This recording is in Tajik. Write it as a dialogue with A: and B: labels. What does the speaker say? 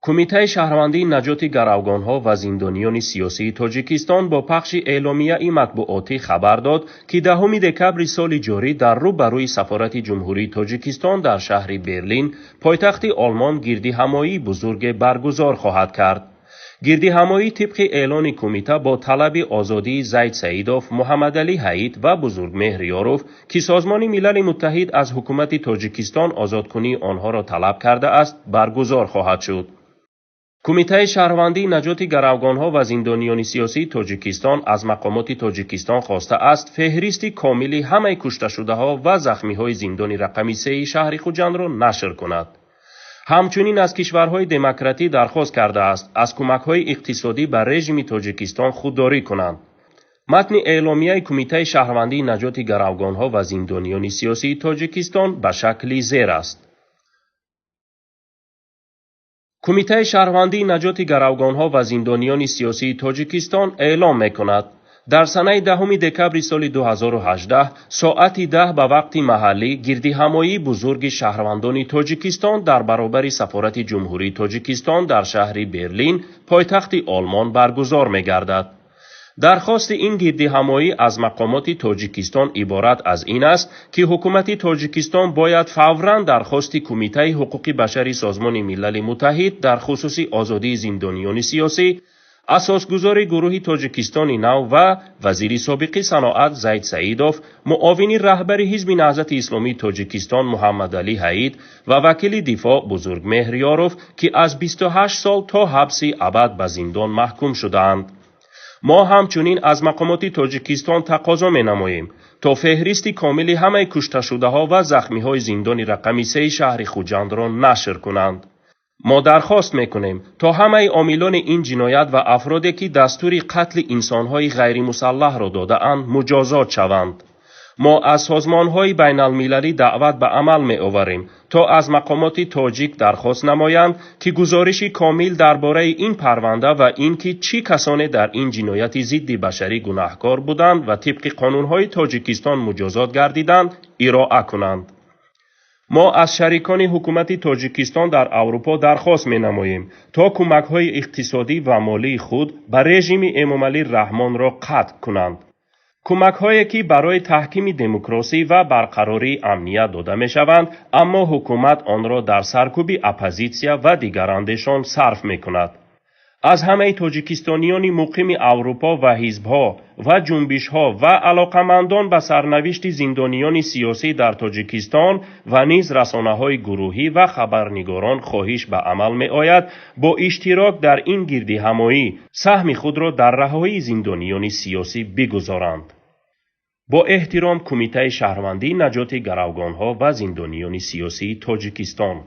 A: Кумитаи шаҳрвандии наҷоти гаравгонҳо ва зиндониёни сиёсии Тоҷикистон бо пахши эъломияи матбуотӣ хабар дод, ки 10 декабри соли ҷорӣ дар рӯ ба рӯи сафорати Ҷумҳурии Тоҷикистон дар шаҳри Берлин, пойтахти Олмон, гирдиҳамоии бузурге баргузор хоҳад кард. Гирдиҳамоӣ тибқи эълони кумита бо талаби озодии Зайд Саидов, Муҳаммадалӣ Ҳаид ва Бузургмеҳр Ёров, ки Созмони Милали Муттаҳид аз ҳукумати Тоҷикистон озодкунии онҳоро талаб кардааст, баргузор хоҳад шуд. Кумитаи шаҳрвандии наҷоти гаравгонҳо ва зиндониёни сиёсии Тоҷикистон аз мақомоти Тоҷикистон хостааст, феҳристи комили ҳамаи кушташудаҳо ва захмиҳои зиндони рақами сеи шаҳри Хуҷандро нашр кунад. Ҳамчунин аз кишварҳои демократӣ дархост кардааст, аз кӯмакҳои иқтисодӣ ба режими Тоҷикистон худдорӣ кунанд. Матни эъломияи Кумитаи шаҳрвандии наҷоти гаравгонҳо ва зиндониёни сиёсии Тоҷикистон ба шакли зер аст. Кумитаи шаҳрвандии наҷоти гаравгонҳо ва зиндониёни сиёсии Тоҷикистон эълом мекунад: дар санаи 10 декабри соли 2018 соати 10 ба вақти маҳаллӣ гирдиҳамоии бузурги шаҳрвандони Тоҷикистон дар баробари сафорати Ҷумҳурии Тоҷикистон дар шаҳри Берлин, пойтахти Олмон, баргузор мегардад. Дархости ин гирдиҳамоӣ аз мақомоти Тоҷикистон иборат аз ин аст, ки ҳукумати Тоҷикистон бояд фавран дархости Кумитаи ҳуқуқи башари Созмони Милали Муттаҳид дар хусуси озодии зиндониёни сиёсӣ, асосгузори гурӯҳи Тоҷикистони нав ва вазири собиқи саноат Зайд Саидов, муовини раҳбари Ҳизби Наҳзати Исломии Тоҷикистон Муҳаммадалӣ Ҳаид ва вакили дифоъ Бузургмеҳр Ёров, ки аз 28 сол то ҳабси абад ба зиндон маҳкум шудаанд. Мо ҳамчунин аз мақомоти Тоҷикистон тақозо менамоем, то феҳристи комили ҳамаи кушташудаҳо ва захмиҳои зиндони рақами сеи шаҳри Хуҷандро нашр кунанд. Мо дархост мекунем, то ҳамаи омилони ин ҷиноят ва афроде, ки дастури қатли инсонҳои ғайримусаллаҳро додаанд, муҷозот шаванд. Мо аз созмонҳои байналмилалӣ даъват ба амал меоварем, то аз мақомоти тоҷик дархост намоянд, ки гузориши комил дар бораи ин парванда ва ин ки чӣ касоне дар ин ҷинояти зидди башарӣ гунаҳкор буданд ва тибқи қонунҳои Тоҷикистон муҷозот гардиданд, ироа кунанд. Мо аз шарикони ҳукумати Тоҷикистон дар Аврупо дархост менамоем, то кӯмакҳои иқтисодӣ ва молии худ ба режими Эмомалӣ Раҳмонро қатъ кунанд. Кӯмакҳое, ки барои таҳкими демократсӣ ва барқарории амният дода мешаванд, аммо ҳукумат онро дар саркӯби оппозитсия ва дигарандешон сарф мекунад. Аз ҳамаи тоҷикистониёни муқими Аврупо ва ҳизбҳо ва ҷунбишҳо ва алоқамандон ба сарнавишти зиндониёни сиёсӣ дар Тоҷикистон ва низ расонаҳои гурӯҳӣ ва хабарнигорон хоҳиш ба амал меояд, бо иштирок дар ин гирдиҳамоӣ саҳми худро дар раҳоии зиндониёни сиёсӣ бигузоранд. Бо эҳтиром, Кумитаи шаҳрвандии наҷоти гаравгонҳо ва зиндониёни сиёсии Тоҷикистон.